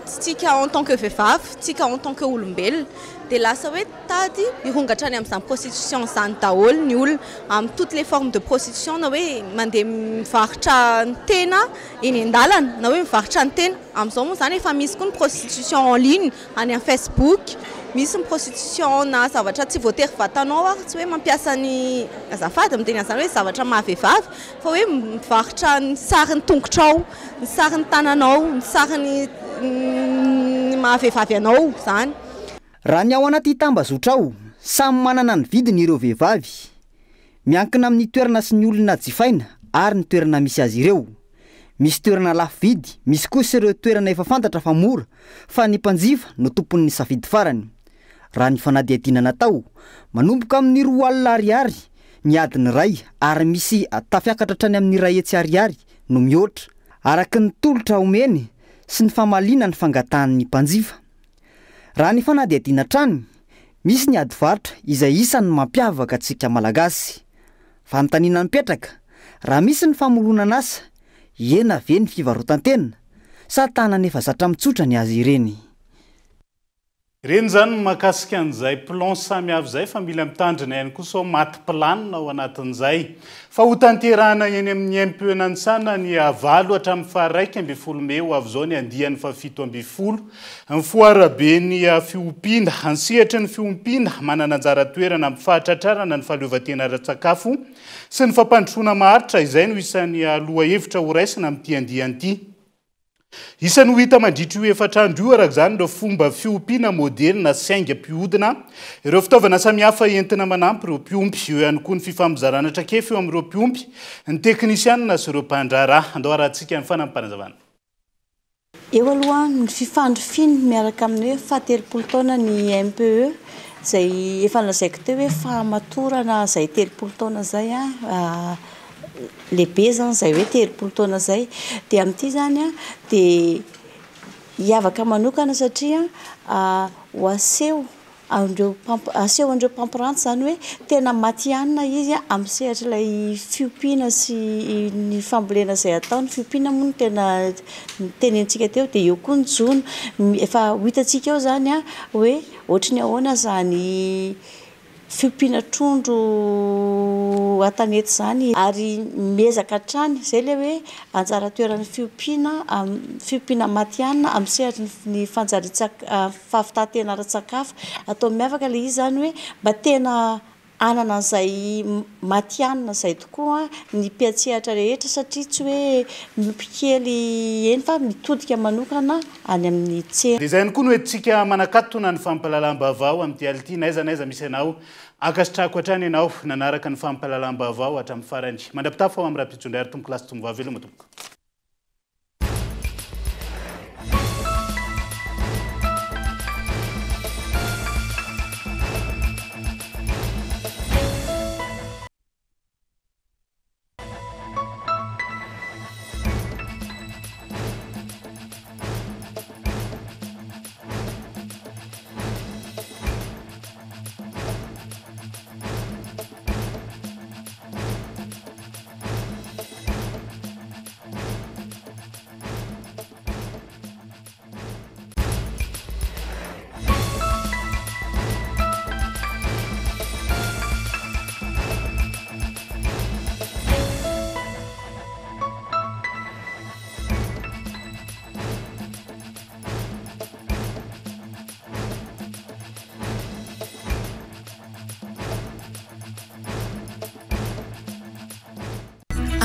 tsika en tant que vehivavy, tsika en tant que olombelona, dia lasa hoe mitady hirongatra any amin'izany prostitution izany daholo ny olona, amin'ny toutes les formes de prostitution na hoe mandeha mivarotra ny tena eny an-dalana na hoe mivarotra ny tena, amin'izao moa izany efa misy koa ny prostitution en ligne any amin'ny facebook, misy ny prostitution na zavatra tsy voatery vatanao ary tsy hoe mampiasa ny, azafady miteny an'izany hoe zavatra maha vehivavy fa hoe mivarotra ny sarin'ny tongotrao, ny sarin'ny tananao, ny sarin'ny ny maha vehivavy anao izany. Raha ny ao anaty tambazotra ao, samy manana ny vidiny ireo vehivavy. Miankina amin'ny toerana sy ny olona jifaina ary ny toerana misy azy ireo. Misy toerana lafo vidy, misy kosa ireo toerana efa fantatra fa mora, fa ny mpanjifa no tompon'ny safidy farany. Raha ny fanadihadiana natao, manomboka amin'ny 20 ariary ny adiny iray ary misy tafiakatra hatrany amin'ny 100 ariary no mihoatra, araka ny tolotra omeny sy ny famaliana ny fangatahan'ny mpanjifa. Raha ny fanadihadiana hatrany, misy ny ady varotra izay isan'ny mampiavaka antsika Malagasy. Fanontaniana mipetraka, raha misy ny famoronana asa, hihena ve ny fivarotan-tena? Sa tanana efa zatra mitsotra ny azy ireny? Ireny izany ny mahakasika an'izay plan samy hafa izay fa mila mitandrina ihany koa sao maty planina ao anatin'izay. Fa hotanterahana eny amin'ny MPE Nanisana ny valo hatramin'ny faha 11 mey ho avy izao ny andiany faha 17 Ny foaraben'ny fiompiana. Ny sehatry ny fiompiana, manana anjara toerana amin'ny fahatratrarana ny fahaleovantena ara-tsakafo sy ny fampandrosoana maharitra, izay no isan'ny lohahevitra horaisina amin'ity andiany ity. Isan'ny ho hita mandritra io efatra andro io araka izany ireo fomba fiompiana modely na saingam-pihodina, ireo fitaovana samihafa entina manampy ireo mpiompy. Eo ihany koa ny fifampizarana traikefa eo amin'ireo mpiompy, ny teknisianina sy ireo mpandraharaha. Andao harahantsika ny fanampim-panazavana. Eo aloha ny fifandrifiany miaraka amin'ny hoe fahatelopolo taona ny MPE izay efa nolazaiko teo hoe fahamatorana izay 30 taona izay, lehibe izany izay hoe 30 taona izay. Dia amin'ity izany dia hiavaka manokana satria ho aseho an'ireo aseho an'ireo mpampiranty izany hoe tena matihanina izy amin'ny sehatr'ilay fiompiana sy ny fambolena izay atao. Ny fiompiana moa no tena notenenintsika teo, dia eo koa ny jono. Efa ho hitantsika eo izany hoe ohatry ny ahoana izany fiompiana trondro an-tanety izany ary miezaka hatrany, izay ilay hoe anjara toeran'ny fiompiana, fiompiana matihanina amin'ny sehatry ny fanjarian-tsakafo. fahavitan-tena ara-tsakafo. Atao miavaka ilay izy izany hoe mba tena hanana an'izay matihanina izay tokoa ny mpiantsehatra rehetra satria tsy hoe miompy kely eny fa mitodika manokana any amin'ny tsena. Dia izay ihany koa no entintsika manakatona ny fampahalalam-baovao amin'ity alina ity. N'aiza n'aiza misy anao, ankasitrahako hatrany ianao nanaraka ny fampahalalam-baovao hatramin'ny farany. Mandra-pitafa ho amin'ny rahampitso indray ary tompoko lahy sy tompoko vavy veloma tompoko.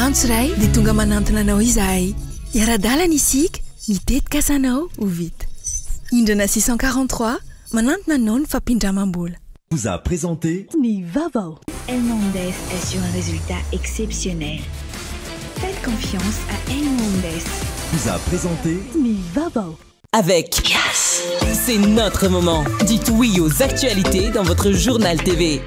Antso iray dia tonga manantona anao izahay. Hiara-dalana isika, ny tetikasanao ho vita. Indrana 643, manantona anao ny fampindramam-bola. Vous a présenté Ny vaovao. Elmondes assure un résultat exceptionnel. Faites confiance à Elmondes. Vous a présenté Ny vaovao. Avec Yes. C'est notre moment. Dites oui aux actualités dans votre journal TV.